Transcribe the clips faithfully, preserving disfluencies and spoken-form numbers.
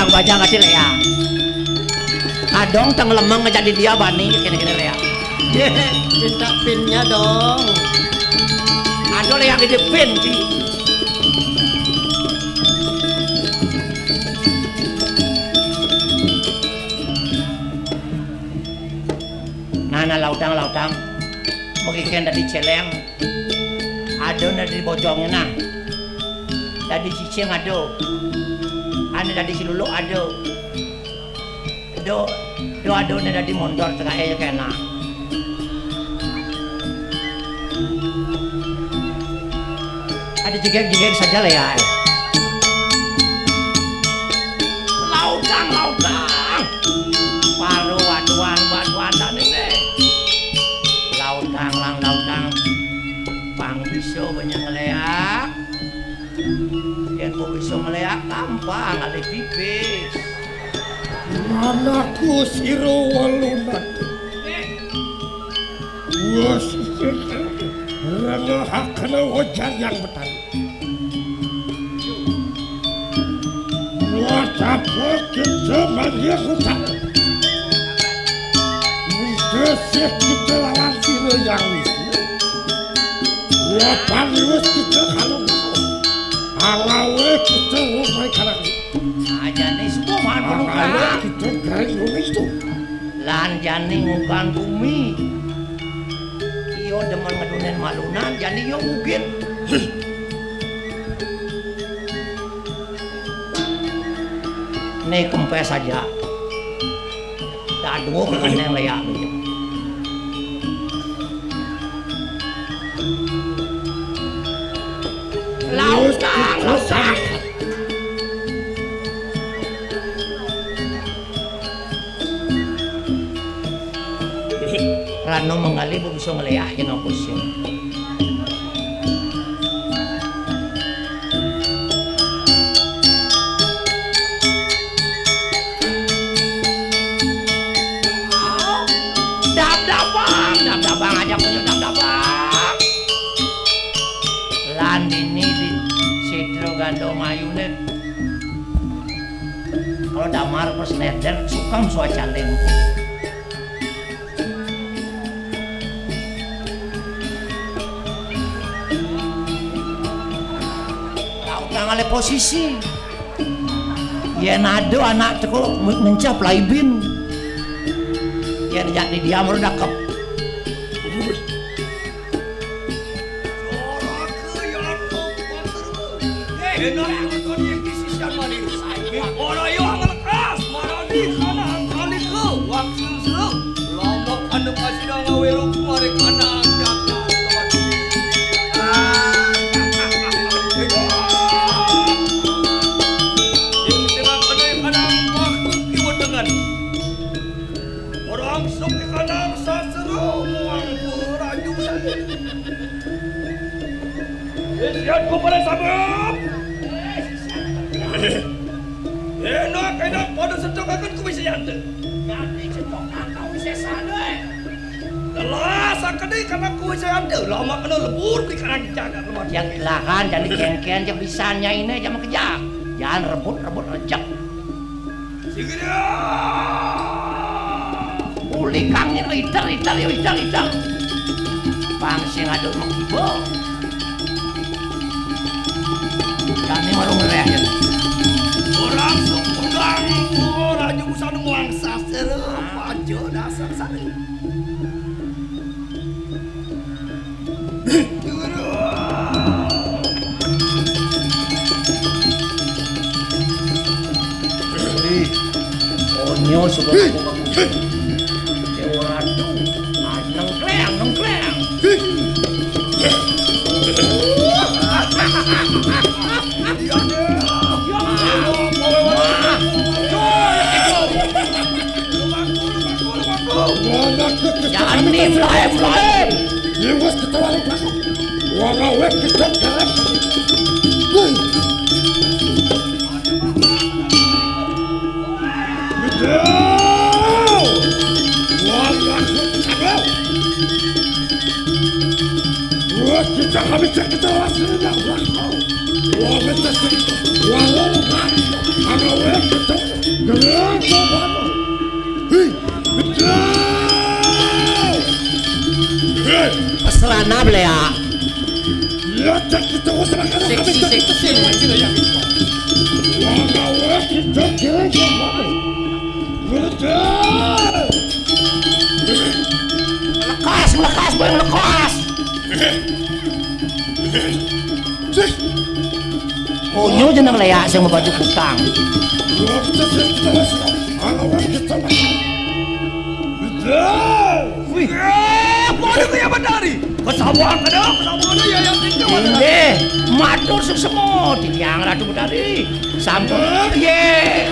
Bajang kecil ya. Kadong teng lemeng jadi dia bani kene-kene ya. Ye, minta pinnya dong. Ada yang di pin sih. Nah, nah, lautang, lautang. Megiken dadi celeng. Ada na dadi bojong nah. Dadi cicing ada. Ane dadi silulu ada. Do, do ada na dadi mondor tengah aja kena. Ada jegeg-jegeg saja lah ya. Lautang, lautang. Paru waduan, waduan dan ini. Lautang, lang, lautang. Pang bisa banyak ngeleak. Yang kok bisa ngeleak gampang, alih pipis. Manaku sira welunan. Wes, rengehakna wajar yang betan. Wacapa kita manggih ucap. Desih kita lawan sira yang wis. Wapan wis kita kalau bisa. Alawe kita rupai kanan. Ajane semua manuk. Alawe kita garing itu. Lan jani ngukan bumi. Iya demen ngedunin malunan, jani iya ugin. Nih kempes aja. Daduh kekeneng leak. Lautang, lautang. Rano menggali bu bisa ngeliahin aku sih. Dab-dabang, dab-dabang aja punya dab-dabang. Landini di Sidro Gando Mayune. Kalau damar pas neder sukam suacaling. Lautang ale posisi. Yen ada anak teko ngencap laibin. Yen jak di diam ora dakep. Ora ke ya aku. Eh, enak aku kon yang di sisian maling. Ora yo ngelekas, marani kanang kalike, wakil selu. Lombok anu kasida ngawelo kumare kanang jagat. Sing sirah kene kanang waktu kiwa dengan. Orang sok kanang sasero muang rayu sane. Isian ku pada sabab. Enak, enak, pada setokaken kuwi sing ande. Nanti setokaken kuwi sesane. Telah sakedi karena kuwi sing ande. Lama kena lebur di karang jagat lemah. Yang kelahan, jadi kengken, jam bisannya ini, jam kejak. Jangan rebut-rebut rejek. Sigera. Uli kang ini iter, iter, ya, iter, iter. Bang sing ada mengkibo. Kami mau ngereh ya. Orang sukundang, orang jurusan uang sastra, panjo dasar sana. Onyo suka ngaku-ngaku. Dewa Ratu, nengkleng, nengkleng. Jangan nih, Ibrahim, Ibrahim. Iwas ketawa lu, Pak. Wong awet gedhe kerep. Wih. Gedhe. Wong aku cakep. Wah, kita kami cek kita wasri dah. Wah, kita sih. Wah, wah, wah. Ana wet gedhe. Hei. Hei. Serana belea. Ya, tak kita usah makan. Seksi, seksi. Wah, wah, kita kira. Lekas, lekas, boy, lekas. Sih. Onyo jeneng léak sing mabaju kutang. Wih. Eh, pada kaya Betari. Kesawan kada, kesawan kada, ya, ya, ya. Inggih, matur suksema, titiang Ratu Betari. Sampun, nggih.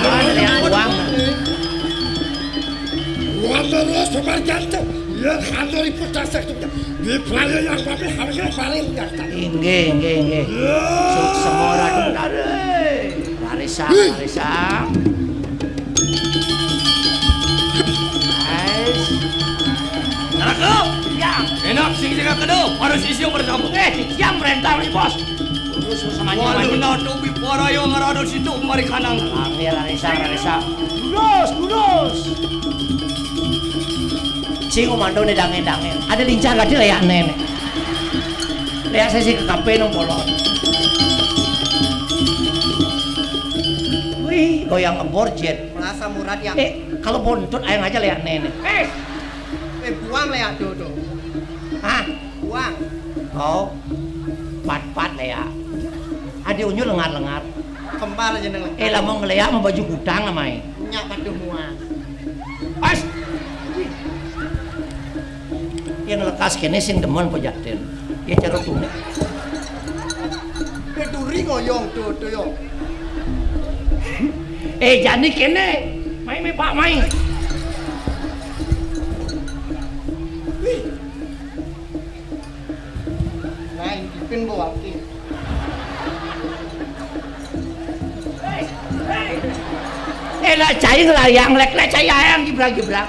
Wah, léak uang. Wah, terus pemarjan tuh. Ya, kantor ibu dasar tuh. Di balik yang kami harusnya paling biasa. Inggih, inggih, inggih. Ya. Suksema Ratu Betari. Rarisang, rarisang. Ais. Raka! Ya. Enak sing sing kedo, harus isi bersama. Eh, yang merentang nih, Bos. Terus, terus, semuanya. Waduh, maju. Nah, tuh, para yo ngarado situ, mari kanang. Ambil, rarisang, rarisang. Lurus, lurus. Sing komando né dangin-dangin. Ada lincah gadi léak néné. Léak sesi ke kafe nang kolon. Wih, goyang ngebor jet. Merasa murad ya. Eh, kalau bontot ayang aja léak néné. Eh, eh, buang léak tuh, tuh. Hah? Buang. Oh. Pat-pat léak. Ada unyu lengar-lengar. Kempal aja nang. Eh, lamun ngléak mabaju kutang amaé. Nyak paduh muang. As. Yang lekas kéné sing demen pejaten. Ya cara tuné. Eh, duri ngoyong tuh, tuh yo. Eh, jani kéné. Mai, mai, Pak, mai. Wih. Nah, intipin bawa aki. Eh, lah cai ngelayang, lek, lek cai ayang gibrak-gibrak.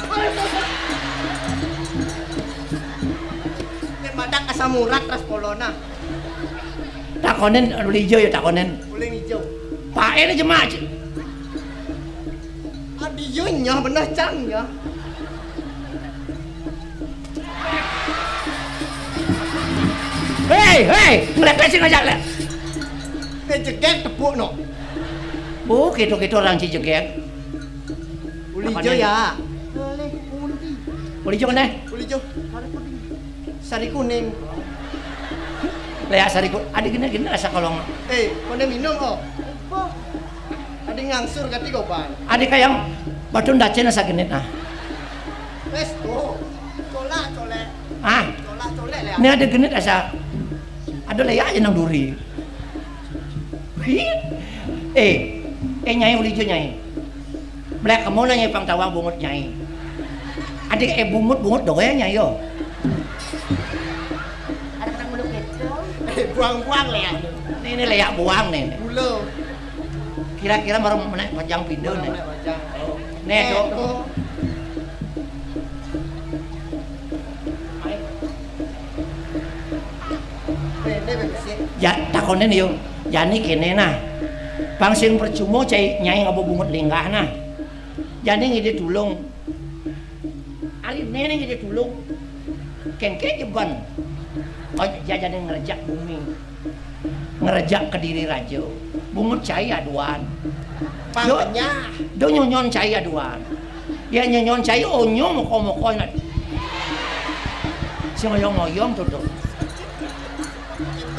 Nek madak asam urat ras polona. Takonin uling ijo ya, takonin. Uling ijo. Paké né jemak. Adi yo nyah bener cang nyah. Hei, hei, ngelepet sing aja lek. Nek jegek tepuk no. Oh, gitu-gitu orang Cijeger. Uli ijo ya. Boleh, uli. Uli ijo kéné? Uli ijo. Sari kuning. Léak sari ku-, ada gini-gini rasa kolong. Eh, koné minum, oh. Adi ngangsur kati goban. Adi kayang batu ndacén asa genit, nah. Wes, tuh. Colak, colek. Ah. Colak, colek, léak. Ini ada genit asa. Ada léak aja nang duri. Eh, eh, Nyai, uli ijo, Nyai. Mlek kemana, Nyai, pang tawang bungut, Nyai? Adik, eh, bungut, bungut dong ya, Nyai, yo. Ada pernah nguluk gitu? Eh, buang-buang léak. Ini, ini léak buang nih. Gula. Kira-kira baru menaik pajang pindah nih. Menaik pajang. Nih, eh, dong. Tuh. Ya, takonin yo. Jani kéné nah. Pang sing percuma cai Nyai ngaba bungut linggah nah. Jani ngidih tulung. Ari néné ngidih tulung. Kéngkén jeban. Oh, ja-, jani ngerejak bumi. Ngerejak Kediri Raja. Bungut cai aduan. Pang kenyah. Do nyonyon cai aduan. Ya nyonyon cai onyo moko-moko nak. Sing ngoyong-ngoyong tuh, tuh.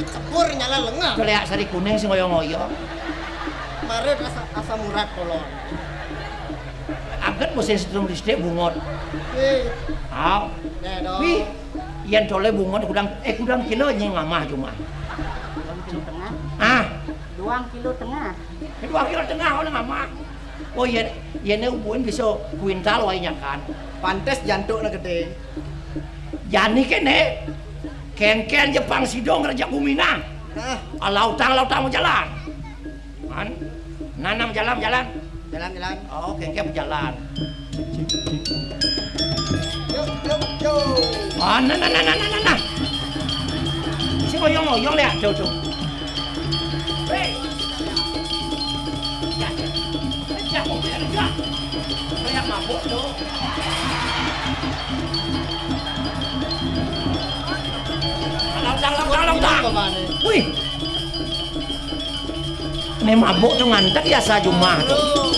Cebur nyala lengah. Tuh léak sari kuning sing ngoyong-ngoyong. Marit asa, asa murat kolon. Aget musim setrum listrik bungut. Eh. Aw. Nih, dong. Wih, yén tolé bungut kudang, eh, kudang kilo nying ngamah cuma. Duang kilo tengah. Ah. Duang kilo tengah. Duang kilo tengah, oleh ngamah. Oh, yén, yén ubuin bisa kuintal waé nyakan. Pantes jantuknya gedé. Jani kéné, kénkén Jepang sidong ngerejak bumina. Nah. Ah, lautang, lautang mau jalan. Kan? Nanam jalan, jalan. Jalan, jalan. Oh, kénkén berjalan. Yuk, yuk, yuk. Ah, nah, nah, nah, nah, nah, nah, nah. Si ngoyong-ngoyong lihat, tuh, tuh. Hei. Ya, ya. Ya, Wih. Né mabuk tu ngantek ya sajumah tu.